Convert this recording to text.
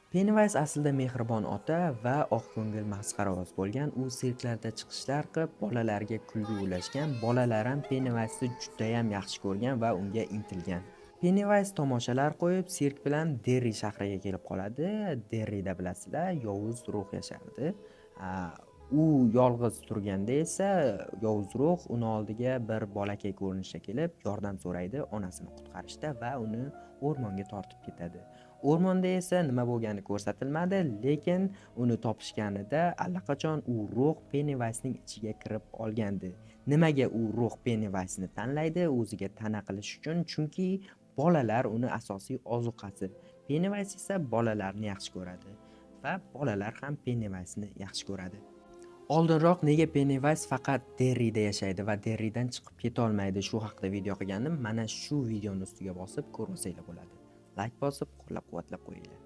Pennivayz aslida mehribon ota va oqko'ngil masxaravoz bo'lgan. U sirklarda chiqishlar qilib, bolalarga kulgi ulashgan. Bolalar ham Pennivizni judayam yaxshi ko'rgan va unga intilgan. Pennivayz tomoshalar qo'yib, sirk bilan Derri shahriga kelib qoladi. Derrida, bilasizlar, yovuz ruh yashardi. U yolg'iz turganda esa yovuz ruh uni oldiga bir bolakay ko'rinishda kelib, yordam so'raydi onasini qutqarishda va uni o'rmonga tortib ketadi. O'rmonda esa nima bo'lgani ko'rsatilmadi, lekin uni topishganida allaqachon u ruh Pennivayzning ichiga kirib olgandi. Nimaga u ruh Pennivizni tanlaydi o'ziga tana qilish uchun? Chunki bolalar uni asosiy ozuqasi. Pennivayz esa bolalarni yaxshi ko'radi va bolalar ham Pennivizni yaxshi ko'radi. Oldinroq nega Pennivayz faqat Derrida yashaydi va Derridan chiqib ketolmaydi, shu haqida video qilgandim. Mana shu videoni ustiga bosib ko'rolsanglar bo'ladi. Layk bosib, qo'llab-quvvatlab qo'yinglar.